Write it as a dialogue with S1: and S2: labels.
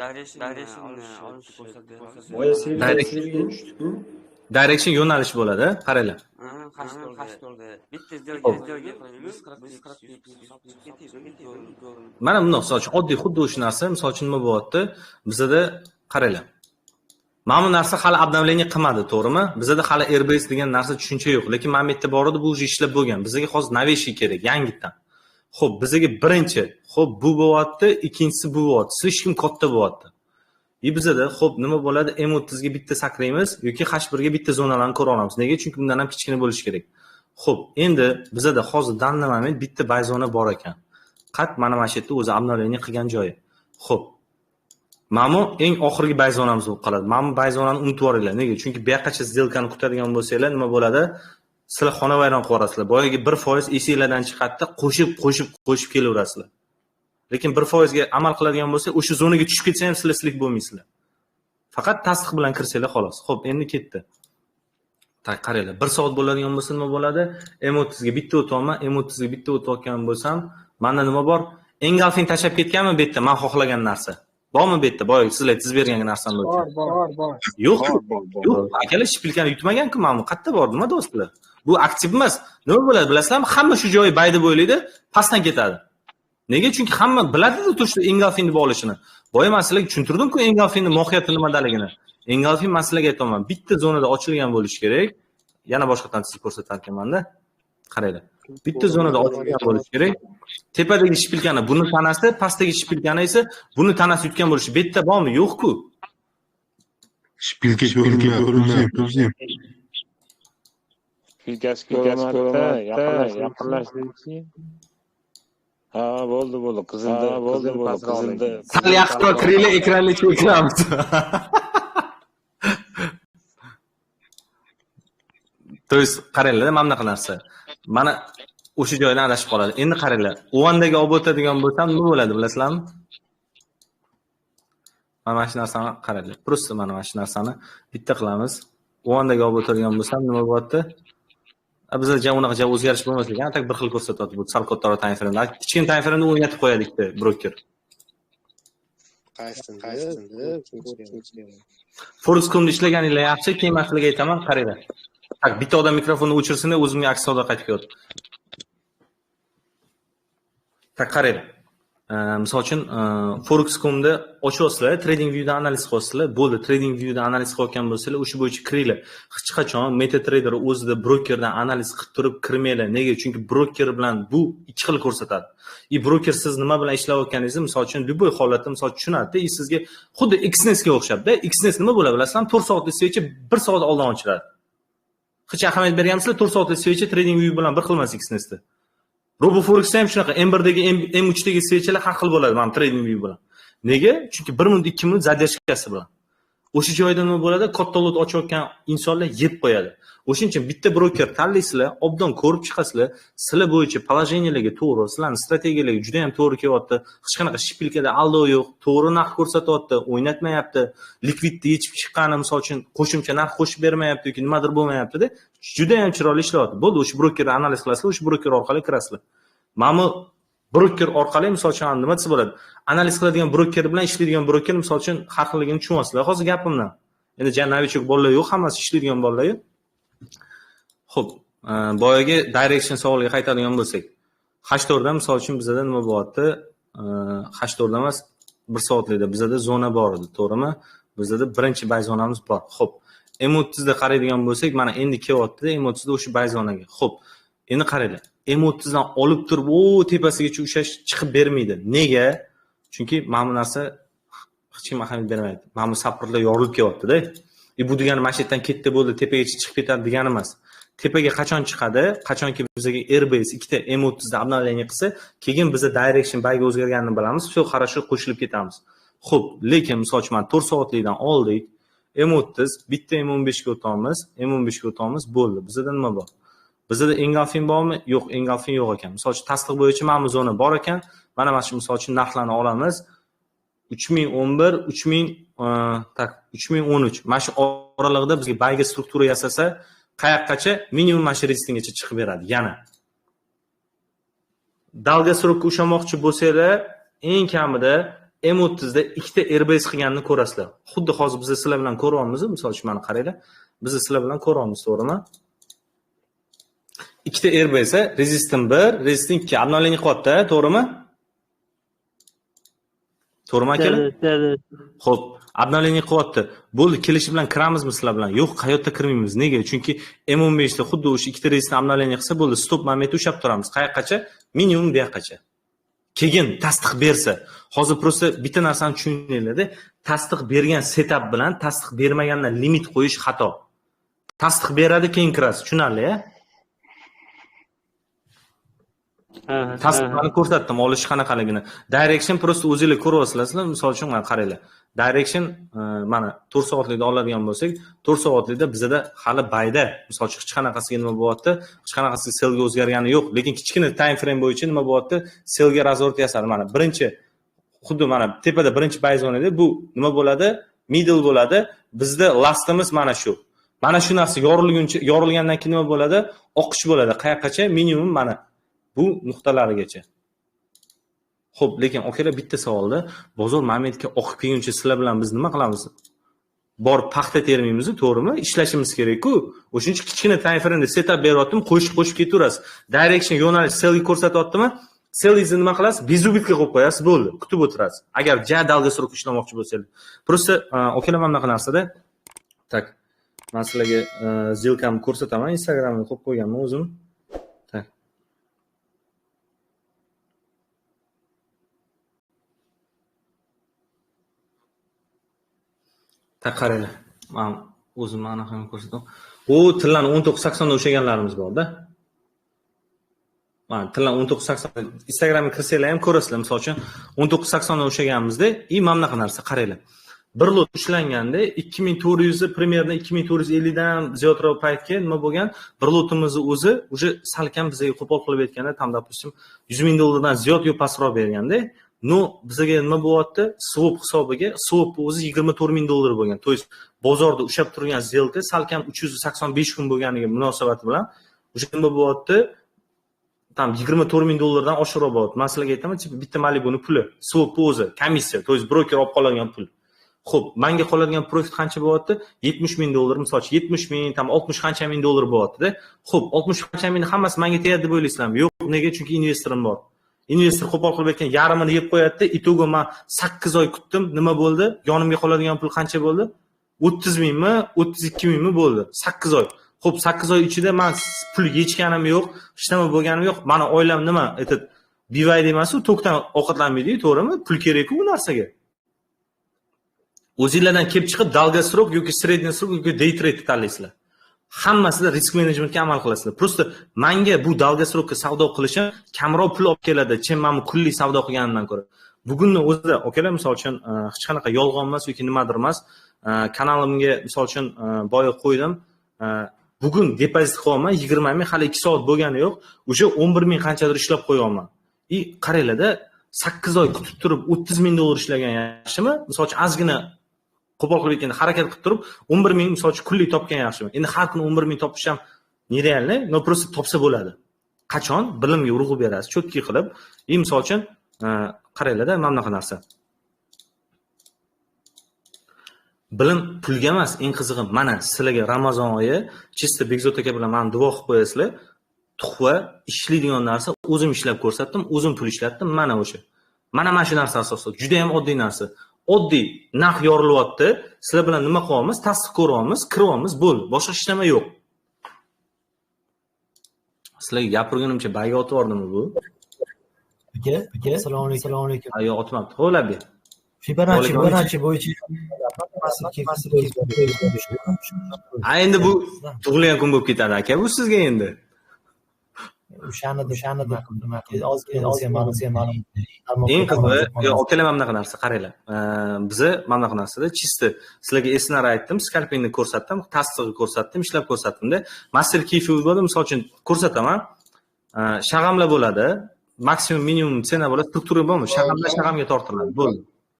S1: Direction
S2: Boya sell tushdik-ku.
S3: Direction yo'nalish bo'ladi, qaranglar.
S1: Bitta
S3: Xo'p.
S1: сделка qilamiz. 140.
S3: Mana bundoq, misol uchun, oddiy xuddi o'sha narsa, misol uchun, nima bo'lyapti? Bizada qaranglar. Mana bu narsa hali обновление qilmadi, to'g'rimi? Bizada hali RBS degan narsa tushuncha yo'q, lekin mana bu yerda bor edi, bu уже ishlab bo'lgan. Bizga hozir новейший kerak, yangitdan. Xo'p, bizga birinchi, xo'p, bu bo'lyapti, ikkinchisi bu bo'lyapti. Слишком katta bo'lyapti. И bizada, xo'p, nima bo'ladi? M30 ga bitta sakraymiz yoki H1 ga bitta zonalarni ko'ra olamiz. Nega? Chunki bundan ham kichkina bo'lishi kerak. Xo'p, endi bizada hozir данный момент bitta buy zona bor ekan. Qat mana shu yerda o'zi обновление qilgan joyi. Xo'p. Mana bu eng oxirgi buy zonamiz bo'lib qoladi. Mana bu buy zonani unutib yuboringlar. Nega? Chunki bu yoqqacha сделка ni kutadigan bo'lsanglar, nima bo'ladi? Sizlar xonavayron qilib yuborasizlar. Boyagi 1% esinglardan chiqadida, qo'shib, qo'shib, qo'shib kelaverasizlar. Lekin 1% ga amal qiladigan bo'lsa, o'sha zonaga tushib ketsa ham sizlar слив bo'lmaysizlar. Faqat tasdiq bilan kirsanglar xolos. Xo'p, endi ketdi. Так, qaranglar. 1 soat bo'ladigan bo'lsa nima bo'ladi? M30 ga bitta o'tyapman, M30 ga bitta o'tayotgan bo'lsam, menda nima bor? Engulfing tashlab ketganmi bu yerda? Men xohlagan narsa. Bormi bu yerda? Boya sizlar tizib bergan narsam bo'yicha.
S4: Bor, bor, bor.
S3: Yo'q.
S5: Bor, bor.
S3: Yo'q, akalar, шпилька ni yutmagan-ku mana bu. Qayerda bor? Nima do'stlar? Bu aktiv emas. Nima bo'ladi bilasizlarmi? Hamma shu joyi buy deb o'ylaydi, pastdan ketadi. Nega? Chunki hamma biladi-da то, что engulfing deb olishini. Boya men sizlarga tushuntirdim-ku engulfingni mohiyati nimadaligini. Engulfing, men sizlarga aytaman, bitta zonada ochilgan bo'lishi kerak. Yana boshqatdan chizib ko'rsatar ekanman-da. Qaranglar. Bitta zonada ochilgan bo'lishi kerak. Tepadagi шпилька ni buni tanasi, pastdagi шпилька ni esa buni tanasi yutgan bo'lishi. Bu yerda bormi? Yo'q-ku.
S5: Шпилька ko'rinmayapti.
S6: Шпилька si ko'rinmayapti, yaqinlashdi. Ha, bo'ldi, bo'ldi. Qizilda, bo'ldi, bo'ldi, qizilda.
S3: Sal yaqinroq kiringlar, ekranni ichiga kiramiz. То есть qaranglar, mana bunaqa narsa. Mana o'sha joydan adashib qoladi. Endi qaranglar, Uandagi olib o'tadigan bo'lsam nima bo'ladi bilasizlarmi? Mana shu narsani qaranglar. Просто mana shu narsani bitta qilamiz. Uandagi olib o'tadigan bo'lsam nima bo'lyapti? Bizda ja unaqa ja o'zgarish bo'lmas ekan, так bir xil ko'rsatyapti bu sal kattaroq time frame. Kichkina time frame o'ynatib qo'yadi ikkita broker.
S4: Qaysisini?
S3: Forex.comda ishlaganinglar yaxshi, keyin men sizlarga aytaman, qaranglar. Так, bitta odam mikrofonni o'chirsin, o'zimga aks savdo qaytib kelyapti. Так, qaranglar. Misol uchun, Forex.comda ochyapsizlar, Trading Viewda analiz qilyapsizlar, bo'ldi, Trading Viewda analiz qilayotgan bo'lsanglar, o'sha bo'yicha kiringlar. Hech qachon MetaTrader o'zida brokerdan analiz qilib turib kirmanglar. Nega? Chunki broker bilan bu ikki xil ko'rsatadi. И broker siz nima bilan ishlayotganingizni, misol uchun, любой holatda, misol tushunadi-da, и sizga xuddi Exness ga o'xshab-da. Exness nima bo'ladi bilasizlarmi? 4 soatlik свеча 1 soat oldin ochiladi. Hech ahamiyat berganmisizlar? 4 soatlik свеча Trading View bilan bir xil emas Exnessda. RoboForexda ham shunaqa M1dagi, M3dagi свеча lar har xil bo'ladi mana Trading View bilan. Nega? Chunki 1 minut, 2 minut задержка si bilan. O'sha joyda nima bo'ladi? Katta lot ochayotgan insonlar yeb qo'yadi. O'shuning uchun bitta broker tanlaysizlar, obdon ko'rib chiqasizlar, sizlar bo'yicha положения larga to'g'ri, sizlarning strategiyalarga juda ham to'g'ri kelyapti. Hech qanaqa шпилька da aldov yo'q, to'g'ri narx ko'rsatyapti, o'ynatmayapti, likvidni yechib chiqqani, misol uchun, qo'shimcha narx qo'shib bermayapti yoki nimadir bo'lmayapti-da. Juda ham chiroyli ishlayapti. Bo'ldi, o'sha brokerni analiz qilasizlar, o'sha broker orqali kirasizlar. Mana bu broker orqali, misol uchun, nima desa bo'ladi? Analiz qiladigan broker bilan ishlaydigan broker, misol uchun, har xilligini tushunyapsizlar hozir gapimdan. Endi ja новичок bolalar yo'q, hammasi ishlaydigan bolalar. Xo'p, boyagi direction savoliga qaytadigan bo'lsak, H4 da, misol uchun, bizada nima bo'lyapti? H4 da emas, 1 soatlikda bizada zona bor edi, to'g'rimi? Bizada birinchi buy zonamiz bor. Xo'p, M30 da qaraydigan bo'lsak, mana endi kelyapti M30 da o'sha buy zonaga. Xo'p, endi qaranglar. M30 dan olib turib, u tepasigacha ushlash chiqib bermaydi. Nega? Chunki mana bu narsa hech kim ahamiyat bermaydi. Mana bu supportlar yorilib kelyapti-da. Bu degani mana shu yerdan ketdi bo'ldi, tepagacha chiqib ketadi degani emas. Tepaga qachon chiqadi? Qachonki bizga RBS ikkita M30 da обновление qilsa, keyin biza direction buyga o'zgarganini bilamiz. Всё, хорошо, qo'shilib ketamiz. Xo'p, lekin misol uchun mana 4 soatlikdan oldik. M30, bitta M15 ga o'tamiz, M15 ga o'tamiz, bo'ldi. Bizda nima bor? Bizda engulfing bormi? Yo'q, engulfing yo'q ekan. Misol uchun, tasdiq bo'yicha mana bu zona bor ekan. Mana shu, misol uchun, narxlarni olamiz. 3011, 3000, так, 3013. Mana shu oralig'ida bizga buyga struktura yasasa, qayoqqacha? Minimum mana shu resistgacha chiqib beradi yana. Долгосрок ka ushlamoqchi bo'lsanglar, eng kamida M30 da ikkita RBS qilganini ko'rasizlar. Xuddi hozir biz sizlar bilan ko'ryapmiz, misol uchun mana qaranglar. Biz sizlar bilan ko'ryapmiz, to'g'rimi? Ikkita RBS, resistance 1, resistance 2 обновление qilyapti, to'g'rimi? To'g'rimi akalar? Xo'p, обновление qilyapti. Bo'ldi, kelishi bilan kiramizmi sizlar bilan? Yo'q, hayotda kirmaymiz. Nega? Chunki M15 da xuddi o'sha ikkita resistance обновление qilsa bo'ldi, stop momenti ushlab turamiz. Qayoqqacha? Minimum bu yoqqacha. Keyin tasdiq bersa, hozir prosta bitta narsani tushuninglar-da, tasdiq bergan setup bilan tasdiq bermagandan limit qo'yish xato. Tasdiq beradi, keyin kirasiz. Tushunarli-ya? Tasdiqlarni ko'rsatdim, olish qanaqaligini. Direction prosta o'zingizlar ko'ryapsizlar, misol uchun mana qaranglar. Direction mana 4 soatlikda oladigan bo'lsak, 4 soatlikda bizada hali bayda, misol uchun hech qanaqasiga nima bo'lyapti? Hech qanaqasiga sellga o'zgargani yo'q, lekin kichkina time frame bo'yicha nima bo'lyapti? Sellga razворот yasadi. Mana birinchi xuddi mana tepada birinchi buy zonada bu nima bo'ladi? Middle bo'ladi. Bizda lastimiz mana shu. Mana shu narsa yorilguncha, yorilgandan keyin nima bo'ladi? Oqish bo'ladi. Qayoqqacha? Minimum mana bu nuqtalarigacha. Xo'p, lekin akalar bitta savolda, bozor momentga oqib kelguncha sizlar bilan biz nima qilamiz? Borib paxta termaymiz, to'g'rimi? Ishlashimiz kerak-ku. O'shuning uchun kichkina time frame'da setup beryaptim, qo'shib ketaverasiz. Direction yo'nalish sellga ko'rsatyaptimi? Sellingizni nima qilasiz? Безубытка qo'yib qo'yasiz, bo'ldi. Kutib o'tirasiz. Agar ja долгосрок ishlamoqchi bo'lsangiz. Prosta akalar mana bunaqa narsada. Tak. Men sizlarga zilkamni ko'rsataman, Instagramga qo'yib qo'yganman o'zim. Tak. Tak qaranglar. Men o'zim anaqani ko'rsataman. U tillarni 19.80 da ushlaganlarimiz bor-da. Mana tillarni 19.80 Instagramga kirsanglar ham ko'rasizlar. Misol uchun 19.80 da ushlaganimizda, i mana bunaqa narsa qaranglar. Bir lot ushlanganda 2400 примерно 2450 dan ziyodroq paytga nima bo'lgan? Bir lotimizni o'zi уже salkam bizga qo'pol qilib aytganda, tam допустим 100 ming dollardan ziyod yo pastroq berganda, no bizga nima bo'lyapti? Swap hisobiga, swap o'zi 24 ming dollar bo'lgan. To есть bozorda ushlab turgan сделка salkam 385 kun bo'lganiga munosabati bilan o'sha nima bo'lyapti? Tam 24 ming dollardan oshiqroq bo'lyapti. Men sizlarga aytaman, bitta Malibuning puli, swap o'zi, komissiya, to есть broker olib qoladigan pul. Xo'p, menga qoladigan profit qancha bo'lyapti? 70 ming dollar, misol uchun 70 ming, tam 60 qancha ming dollar bo'lyapti-da. Xo'p, 60 qancha ming hammasi menga tegadi deb o'ylaysizlarmi? Yo'q, nega? Chunki investorim bor. Investor qo'pol qilib aytgan yarmini yeb qo'yadi-da. Итого men 8 oy kutdim, nima bo'ldi? Yonimga qoladigan pul qancha bo'ldi? 30 mingmi, 32 mingmi bo'ldi? 8 oy. Xo'p, 8 oy ichida men pul yechganim yo'q, hech nima bo'lganim yo'q. Meni oilam nima? Этот BYD emas-u, tokdan ovqatlanmaydi-ku, to'g'rimi? Pul kerak-ku bu narsaga. O'zinglardan kelib chiqib долгосрок yoki средний срок yoki day trade tanlaysizlar. Hammasida risk managementga amal qilasizlar. Prosta menga bu долгосрокka savdo qilishim kamroq pul olib keladi, chem men kunlik savdo qilganimdan ko'ra. Bugunni o'zida akalar, misol uchun hech qanaqa yolg'on emas yoki nimadir emas. Kanalimga misol uchun boya qo'ydim. Bugun depozit qilyapman, 20 ming, hali 2 soat bo'lgani yo'q. O'sha 11 ming qanchadir ishlab qo'yapman. I qaranglar-da, 8 oy kutib turib 30 ming dollar ishlagan yaxshimi? Misol uchun ozgina qo'pol qilib aytganda harakat qilib turib 11 ming misol uchun kunlik topgan yaxshimi? Endi har kuni 11 ming topish ham нереально, но просто topsa bo'ladi. Qachon bilimga urg'u berasiz, cho'tki qilib, i misol uchun qaranglar-da, mana bunaqa narsa. Bilim pulga emas, eng qizig'i mana sizlarga Ramazon oyi чисто Bekzod aka bilan meni duo qilib qo'yasizlar. Tuhfa ishlaydigan narsa, o'zim ishlab ko'rsatdim, o'zim pul ishlatdim, mana o'sha. Mana shu narsa asosi, juda ham oddiy narsa. Oddiy narx yorilyapti. Sizlar bilan nima qilyapmiz? Tasdiq ko'ryapmiz, kiryapmiz, bo'ldi. Boshqa hech nima yo'q. Sizlarga gapirgunimcha bayga otib yubordimmi bu?
S4: Aka, aka, assalomu alaykum. Assalomu alaykum.
S3: Yo'q, otmabdi. Xo'p, bu.
S4: Fibonacci bo'yicha
S3: ha, endi bu tug'ilgan kun bo'lib ketadi aka, bu sizga endi.
S4: O'shani ozgina ma'lum.
S3: Eng qizig'i, yo'q, akalar, mana bunaqa narsa, qaranglar. Biza mana bunaqa narsada чисто sizlarga esnari aytdim, skalpingni ko'rsatdim, tasdig'ini ko'rsatdim, ishlab ko'rsatdim-da. Master keyfi bo'ladi, misol uchun ko'rsataman. Shag'amlar bo'ladi, maksimum minimum sena bo'ladi, struktura bormi? Shag'amlar shag'amga tortiladi, bo'ldi.